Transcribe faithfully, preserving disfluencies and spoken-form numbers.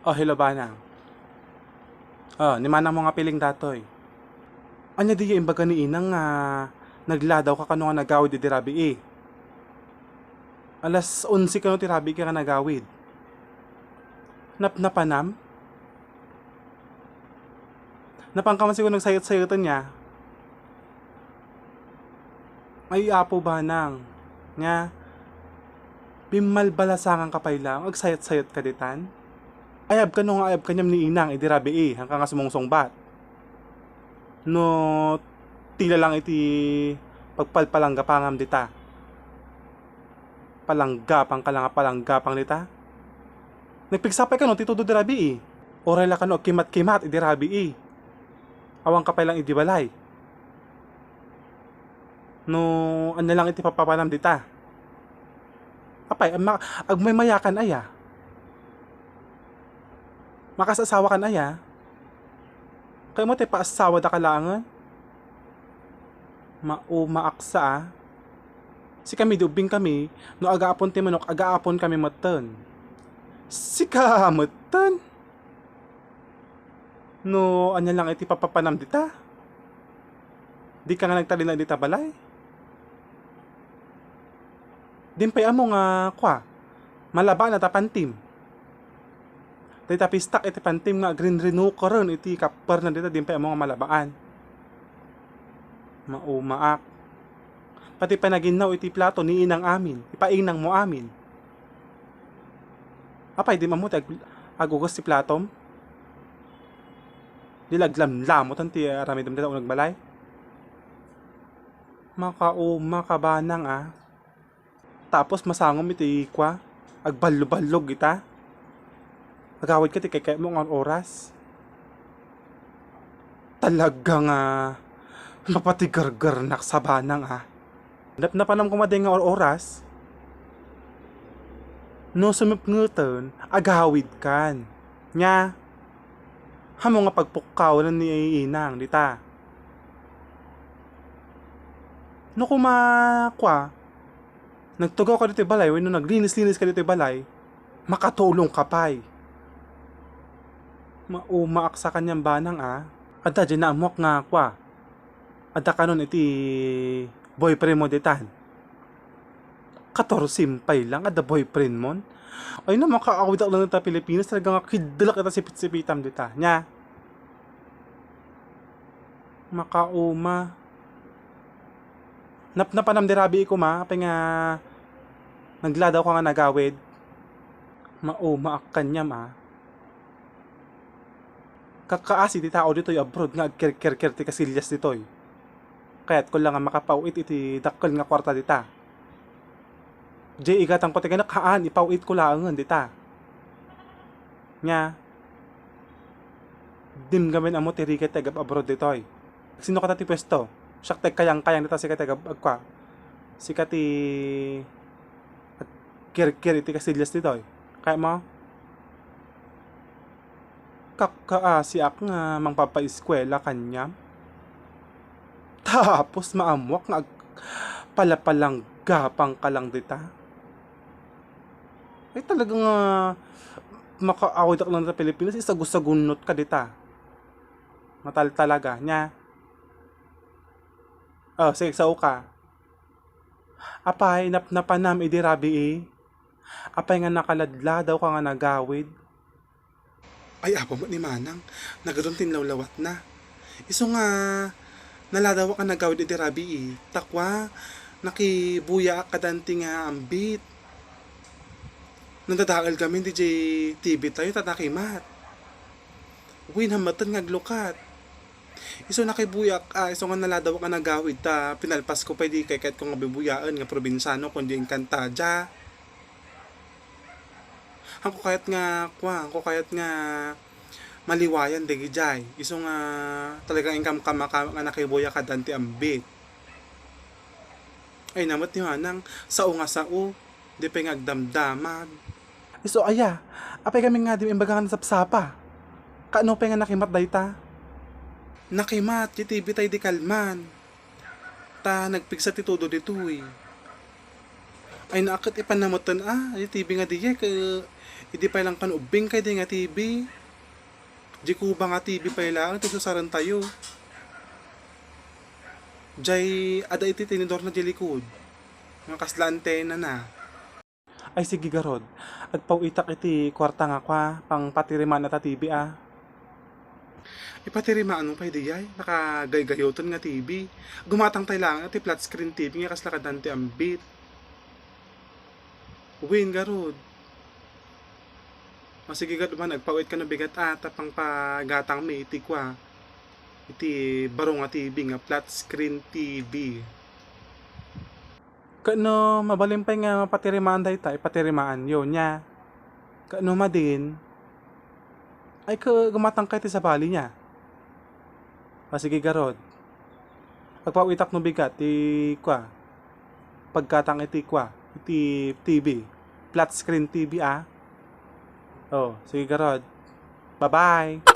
Oh, hello, Banang. Oh, ni manangmo nga piling datoy. Ania diay imbaga ni Inang nga nagladaw ka kano nga nagawid idi rabii? Alas onse kano ti rabii ka nga nagawid. Napnapanam? Napan ka man siguro nagsayot-sayotan niya. Ay, Apo Banang, nga bimmalbalasangan ka pay laeng, agsayot-sayot ka ditan? Ayab kano nga ayab kaniam ni Inang idi rabii, haanka nga sumungsungbat. No tila lang iti pagpalpalanggapangam dita. Palanggapang ka lang a palanggapang dita. Nagpigsa pay kano ti tudo di rabii. Uray la kano agkimat-kimat idi rabii. Awan ka pay lang idi balay. No, ania lang iti papapanam dita. Apay, ma-, agmaymayakan aya? Makaasawakan aya? Kaymo ti paasawada ka laengen? Maumaaksa a. Sikami di ubbing kami, no agaapon ti manok, agaapon kami metten. Sika metten? No, ania lang iti papapanam dita? Di ka nga nagtalina dita balay? Din pay ammo nga, kua, malabaan ta pantim. Dayta pistak iti pantim nga agrinrinukeren iti kapperna dita, din pay ammo nga malabaan. Maumaak. Pati panaginnaw iti plato ni Inang amin, ipainangmo amin. Apay, di mammo ti ag-, agugas ti platom? Di laglamlamotan ti aramidem dita uneg balay? Makauma ka, Banang, a. Tapos masangom iti kua, agballo-ballog ita. Agawid ka ti kayatmo nga oras. Talaga nga mapatigergernak sa Banang, a. Napnapanam koma diay nga oras. No sumipngeten, agawid kan. Nia, ammo nga pagpukkawan ni Inang dita. No koma, kua, nagtugaw ka ditoy balay wenno naglinis-linis ka ditoy balay, makatulong ka pay. Maumaak sa kaniam, Banang, a. Adda diay naammoak nga, kua, adda kanon iti boyfriend mo ditan. Katorsim pay lang, adda boyfriend mon. Ay na, makaawidak lang dita Pilipinas, talaga nga kiddelek ita sipit-sipitam dita. Nia? Makauma. Napnapanam di rabii koma, apay nga nagladaw ka nga nagawid. Maumaak kaniam, a. Kakkaasi ti tao ditoy abroad nga agkerkerker ti kasillas ditoy. Kayatko la nga makapaw-it iti dakkel nga kuarta dita. Diay igatangko ti kanak, haan, ipaw-itko laengen dita. Nia, dim gamin ammo ti rigat ti agab-abroad ditoy. Sino kata ti puesto? Siak ti agkayangkayang dita, sika ti agab-, agkua. Sika ti agkerker iti kasillas ditoy. Kayatmo? Kakkaasiak nga mangpapaeskuela kaniam. Tapos maammoak nga ag-, palapalanggapang ka lang dita. Ay, talaga nga makaawidak lang dita Pilipinas, isagusagunnot ka dita. Mataltalaga, nia. Oh, sige, sao ka. Apay, napnapanam idi rabii? Apay nga nakaladladaw ka nga nagawid? Ay, apo met ni Manang, nagadun ti inlawlawatna. Isu nga, naladawak a nagawid idi rabii, ta kua, nakibuyaak kadanti nga ambit. Nandadael gamin diay T V tayo, ta nakimat. Wen, hamatan nga aglukat. Isu nakibuyaak, a, isu nga naladawak a nagawid, ta pinalpasko pay di kayatko nga bibuyaen nga probinsiano, kundi engkantadia. Haanko kayat nga, kua, haanko kayat nga maliwayan dagidiay. Isu nga talagang inkamkamaka nga nakibuyak kadanti ambit. Ay, namet ni Manang, sao nga sao, di pay nga agdamdamag. Isu aya, apay gamin nga dim imbaga nga nasapsapa? Kaano pay nga nakimat dayta? Nakimat, ti T V tay di kalman. Ta nagpigsa ti tudo ditoy. Ay, naket ipannamutan a, ay T V nga diay, ka, idi pay lang kan ubbing kay di nga T V. Di kuba nga T V pay lang, ti susarentayo. Jay, ada iti tinidor na di likod. Nga kasla antena na. Ay, sige garod. Agpawitak iti kuarta nga kua, pang patirimaan ta T V a. Ipatirimaan mo pay diay, nakagaygayotan nga T V. Gumatang tay lang ti flat screen T V nga kasla kadan ti ambit. Win garod. O sige garod man, agpawit ka no bigat a, tapang pagatang mi iti kua. Iti baro nga T V nga flat screen T V. Ket no mabalin pay nga mapatirimaan dayta, ipatirimaan yo nia. Ket no madin, ay ka gumatang kay ti sabali nia. A, sige garod. Pagpawitak no bigat ti kua. Paggatang iti kua, iti T V. Flat screen T V a. O, sige garod. Bye-bye.